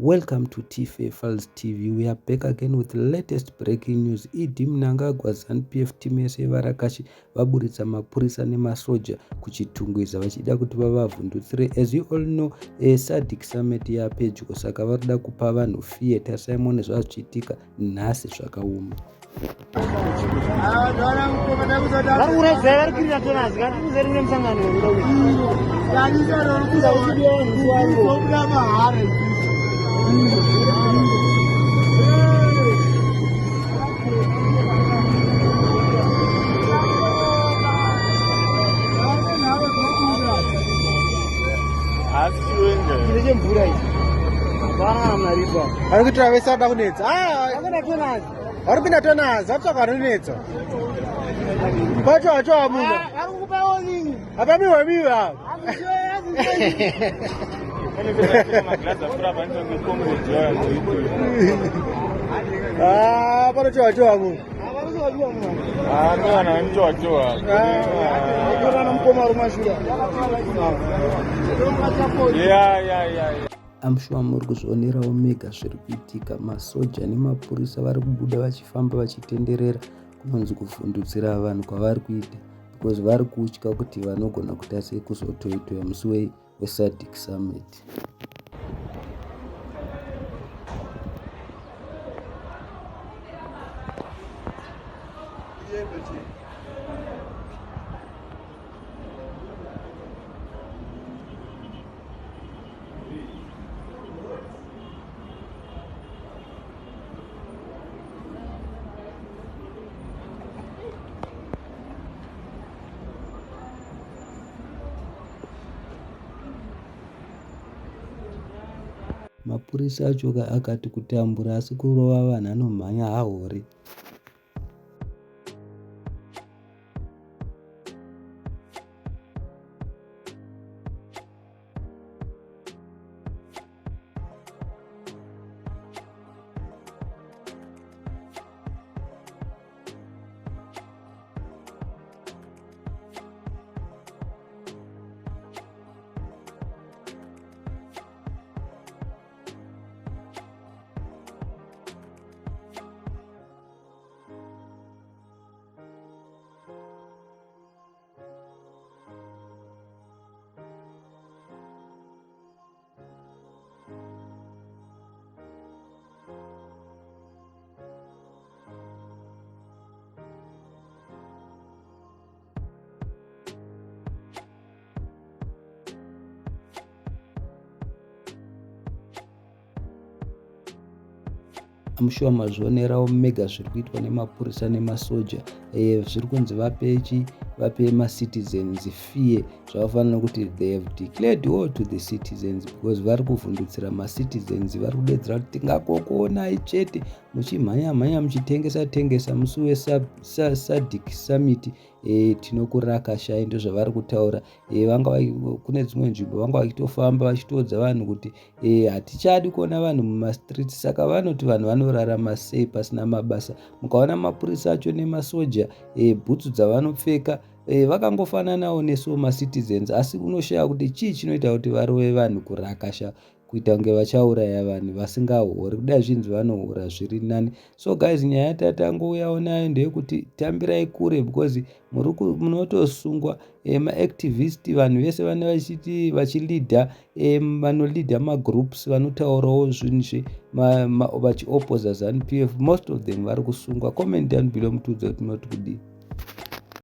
Welcome to TFA Files TV. We are back again with the latest breaking news. ED Mnangagwa ZANU PF team yese varakashi vaburitsa mapurisa nemasoja kuChitungwiza vachida kuti vavavhundutsire. As you all know, a SADC summit yapedyo saka varikuda kupa vanhu fear. Tarisai muone zvazvichiitika nhasi zvakaoma. Vari kuitira vese vada kunetsa. Vari kupinda tonazi, vatsvaka vanonetsa. Kwacho hacho hamuna. Hapamiwe miwe apa. Ah, panochowa chowa munhu. Ah, ndowana vanochowa chowa. Ah, mukoma uri mashure. Yeah, yeah, yeah. I'm sure muri kuzvionerawo mega zviri kuitika. Masoja nemapurisa vari kubuda vachifamba vachitenderera kunonzi kuvhundutsira vanhu kwavari kuita because vari kutya kuti vanogona kuita sei kuzotoitoya musi weSADC summit. Mapurisa acho akati kutambura asi kurova vanhu anomhanya hahori. I'm sure mazvionerawo mega zviri kuitwa nemapurisa nemasoja eh, zviri kunzi vape chi vape macitizens fear zvavafanira kuti they have declared war to the citizens because vari kuvhundutsira macitizens vari kudedzera kuti tingakokuonai chete muchimhanya mhanya muchitengesa tengesa musi weSADC summit e, tinokurakashai ndozvavari kutaura e, vanga kune dzimwe nzvimbo vanga vachitofamba vachitoudza vanhu kuti e, hatichadi kuona vanhu mumastreets saka vanoti vanhu vanorarama sei pasina mabasa mukaona mapurisa acho nemasoja e, bhutsu dzavanopfeka e, vakangofananawo nesuwo macitizens asi unoshaya kuti chii chinoita kuti varove vanhu kurakasha kuita kunge vachauraya vanhu vasingahori kudai zvinzi vanohora zviri nani so guys nyaya yatatangouyawo nayo ndeyekuti tambirai kure because munotosungwa e, maactivist vanhu vese vane vachiti vachilidha e, vanolidha magroups vanotaurawo zvinhu zve vachioposa ZANU PF most of them vari kusungwa comment down below mutiudze kuti munoti kudii.